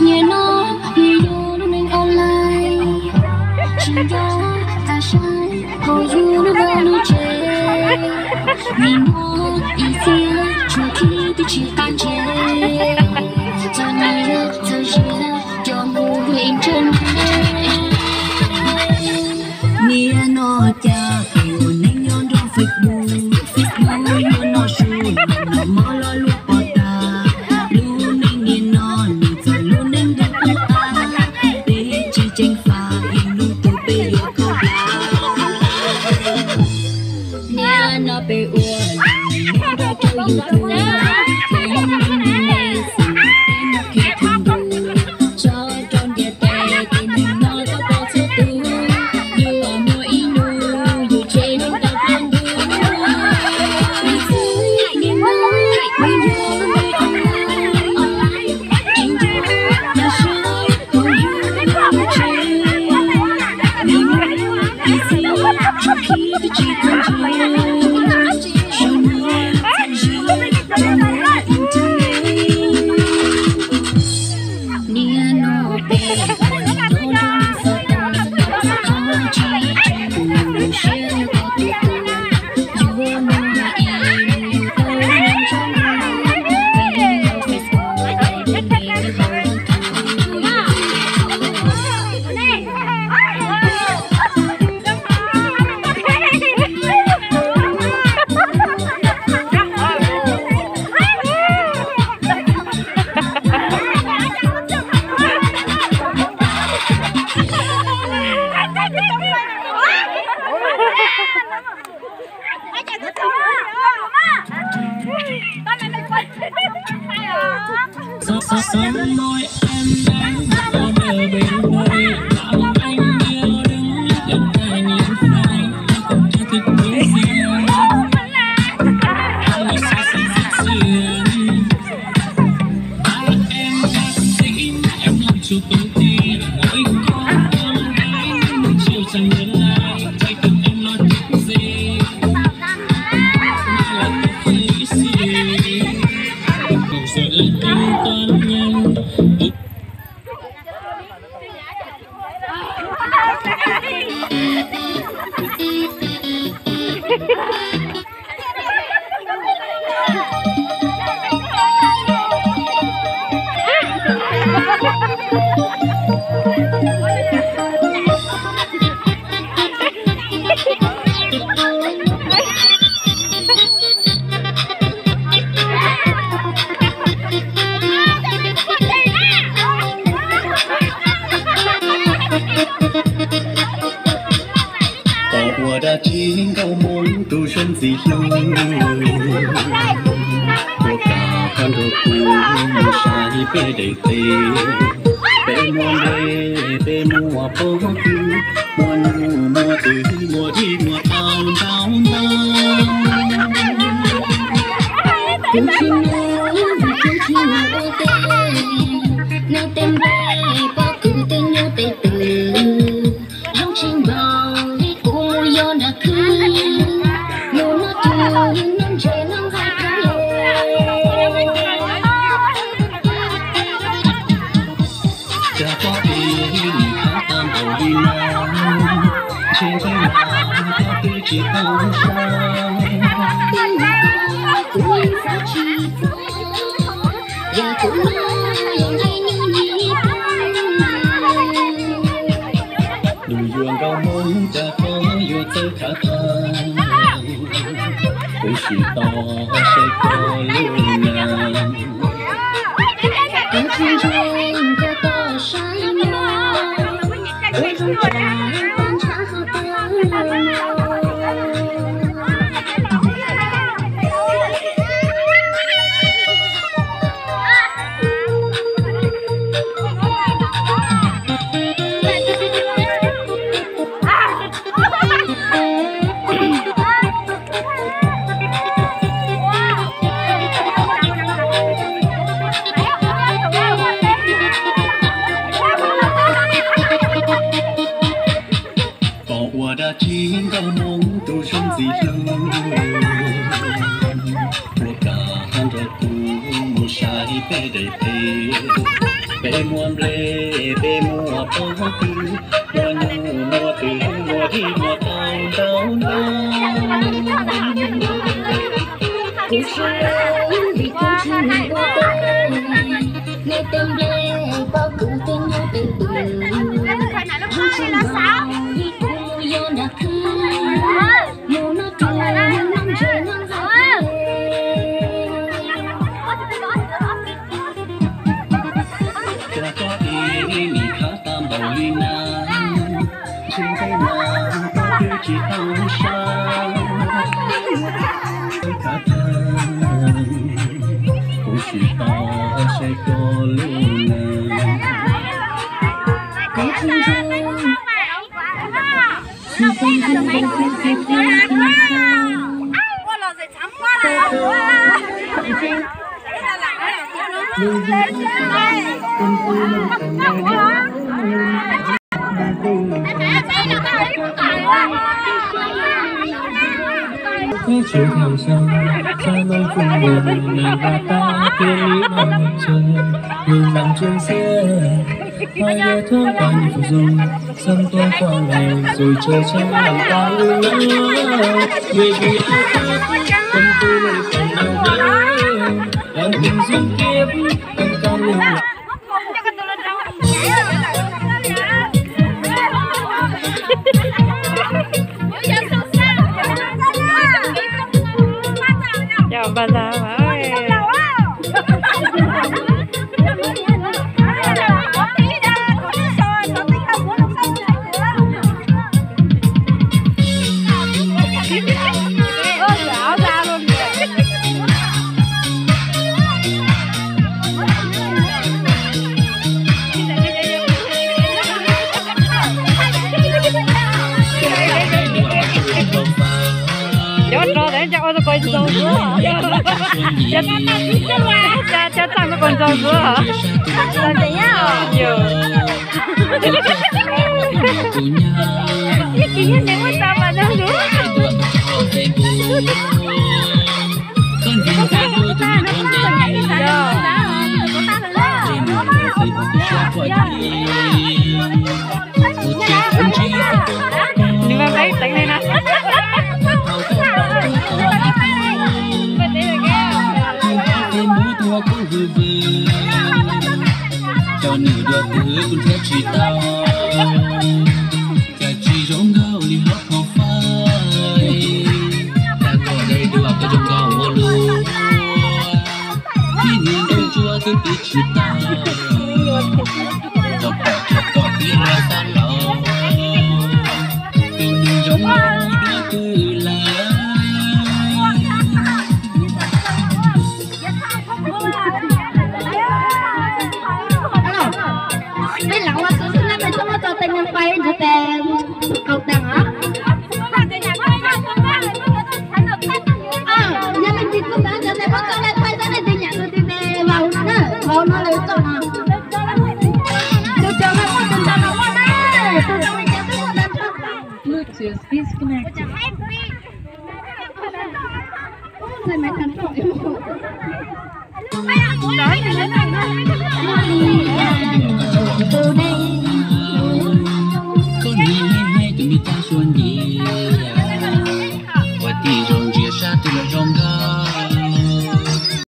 Nyiam no, nyiam yog lub neej online, tsis nco tag saib, hauv yus lub vaj lub tsev, nim no ib txhia tshuav khib twb tsis qab ntshe, txom nyem txom siab cov mus internet. Nim no cas peb ua neej nyob nrog Facebook, Facebook yuav noj su, noj mov los luag pov tag. Lub neej nim no nws txog lub neej nrog peb qab, peb tsis tseem faj ib lub twg peb yuav khaub hlab. Nim no peb ua neej nrog rau YouTube, peb ua neej nrog Facebook, peb mus khi thawj ntuj, tso rau ntiaj teb, tus neeg no tau pom txhua tus, yuav muaj ib hnub yus tseem tau ploj ntuj. Koj ua dab tsi nkauj Hmoob tus zoo ntxim hlub, ua cas koj nrog kuv mus saib peb daim teb. Peb muaj npe, peb muaj pob kws, muaj nus muaj twm, muaj dib muaj tau ntau ntau. Kuv tsis muaj, kuv tsis muaj ua teb, nyob tej npe pob kws tej nyob tej twm. Zoo tsis npaum li kuv mus yos nram khw, mus noj cub noj ntses noj nqaij kawg. Cas koj pib nim qab tau npaum li no, ntshe ntshe mas koj twb tsis tau saib. Kuv xav tsis txog, yog kuv no yog nqe nyuj nyim. Nus yuav nkauj Hmoob cas koj yuav txawj khav theeb, kuv sim tos saib koj lub neej. Kuv tsis ntseeg koj tau saib no, kuv zoo tshaj tag ntshav hauv tag no. Ua koj nrog kuv mus saib peb daim peb, peb muaj nplej, peb muaj pob kws, muaj nyuj, muaj twm, muaj dib, muaj taub ntau ntau. Kuv tsis ua li koj tsis ua, nej tej nplej, pob kws, tej nyuj tej twm, kuv tsis ua li, kuv mus yos nram kwj, mus noj rau noj ntses noj ntxhais. Cas koj ib nim khab tag npaum li na, ntshe ntxim no koj twb tsis tau sab. Koj khab tag, kuv tsis tau saib koj li na. Peb tsev thaum xyoo, xa noo fum mus nag vaj tag tiam li no tsev, lub neej tseem xiab, haj yam thoob qab nyiaj fum zoo, xeeb tuaj koj lawm, txhua chaw tsheb lam tau lub lawm, baby, I love you, come to me, come over, I'm thinking of giving, I'm coming. Yog npaj zag mas. Cov rog ntawd cas ua tau kom ntxoog xwb. Cas txaj ua kom ntxoog xwb. Yog. Ib kis nyob ntev muab tau mas ntxoog lus. Nws mas peb teev li na. Cov nws dua twg kuv nrhiav tsis tau, cas tsis zoo nkauj li hauv phau fais. Tag kom dai dua koj zoo nkauj ua luaj, ib niag nruab ntsuab twb piv tsis tau, tau pom tsuas kom pib los xab los, tus nws zoo nkauj dua twg lawm. Peb lam ua xwb xwb na, peb txhob muab tso tes nyuag fais ntsis tes kaum teem os. Yog leej twg kuj ntawd ntawd tes muab tso tes fais xwb, leej twg nyiam tus twg tes vauv no na, vauv no lawv txoj no. Tus cov no muaj tus ntawd los muaj na, tus cov twb muaj ntawd tso. Bluetooth disconnected.